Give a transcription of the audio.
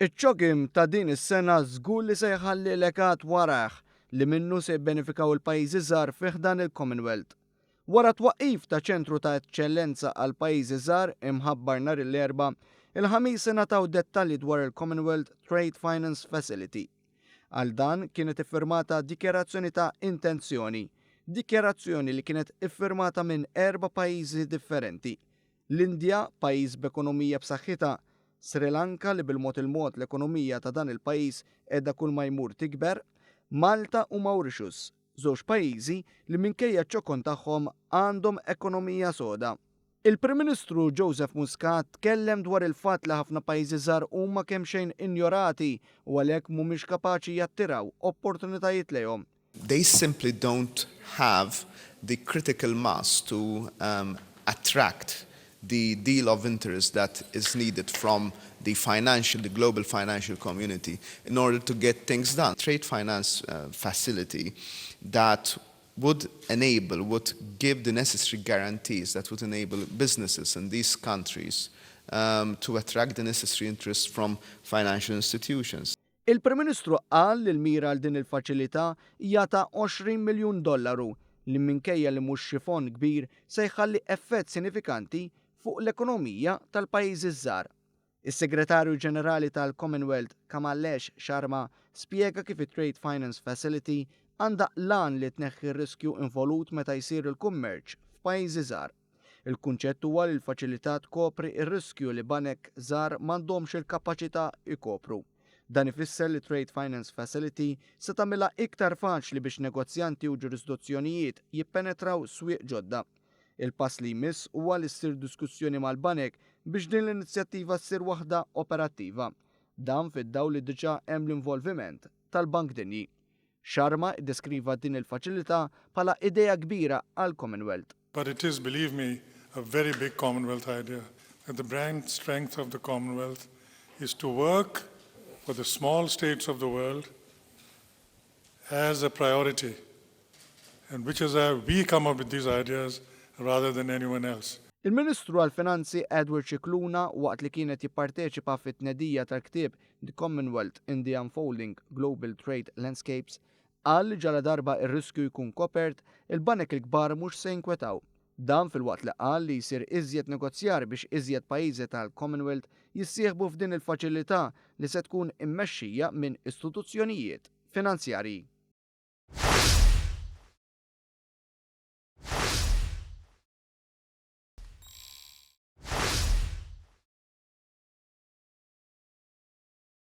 Iċ-CHOGM ta' din is-sena żgur li se jħalli legat warajh li minnu se jibbenefikaw il-pajjiżi żgħar fi ħdan il-Commonwealth. Wara twaqqif ta' ċentru ta' eċċellenza għal pajjiżi żgħar imħabbar nhar l-Erbgħa, il-Ħamis ingħataw dettalji dwar il-Commonwealth Trade Finance Facility. Għal dan kienet iffirmata dikjarazzjoni ta' intenzjoni, dikjarazzjoni li kienet iffirmata minn erba' pajjiżi differenti. L-Indja, pajjiż b'ekonomija b'saħħitha, Sri Lanka li bil-mod il-mod l-ekonomija ta' dan il-pajjiż qiegħda kull ma jmur tikber, Malta u Mauritius, żewġ pajjiżi li minkejja ċ-ċokon tagħhom għandhom ekonomija soda. Il-Prim Ministru Joseph Muscat tkellem dwar il-fatt li ħafna pajjiżi żgħar huma kemxejn injorati u għalhekk mhumiex kapaċi jattiraw opportunitajiet lejhom. They simply don't have the critical mass to attract the deal of interest that is needed from the financial, the global financial community in order to get things done. Trade finance facility that would enable, would give the necessary guarantees that would enable businesses in these countries to attract the necessary interest from financial institutions. Il-Prim Ministru qal li l-mira għal din il-faċilità hija ta' 20 miljun dollaru li, minkejja li mhux xi fond kbir, se jħalli effett sinifikanti fuq l-ekonomija tal-pajjiżi żgħar. Is-Segretarju Ġenerali tal-Commonwealth, Kamalesh Sharma, spjega kif it-Trade Finance Facility għandha l-għan li tneħħi r-riskju involut meta jsir il-kummerċ f'pajjiżi żgħar. Il-kunċett huwa li l-faċilità tkopri r-riskju li banek żgħar m'għandhomx il-kapaċità jkopru. Dan ifisser li Trade Finance Facility se tagħmilha iktar faċli biex negozjanti u ġurisdizzjonijiet jippenetraw swieq ġodda. Il-pass li jmiss huwa li ssir diskussjoni mal-banek biex din l-inizjattiva ssir waħda operattiva. Dan fid-dawl li diġà hemm l-involviment tal-Bank Dinji. Sharma iddeskriva din il-faċilità bħala idea kbira għal Commonwealth. But it is, believe me, a very big Commonwealth idea. That the brand strength of the Commonwealth is to work for the small states of the world as a priority, and which is why we come up with these ideas rather than anyone else. Il-Ministru għal-Finanzi Edward Scicluna, waqt li kienet jipparteċipa fit-tnedija tal-ktieb The Commonwealth in the Unfolding Global Trade Landscapes, qal li ġala darba ir-riskju jkun kopert, il-banek il-kbar mhux se jinkwetaw. Dan filwaqt li qal li jsir iżjed negozjar biex iżjed pajjiżi tal-Commonwealth jissieħbu f'din il-faċilità li se tkun immexxija minn istituzzjonijiet finanzjarji.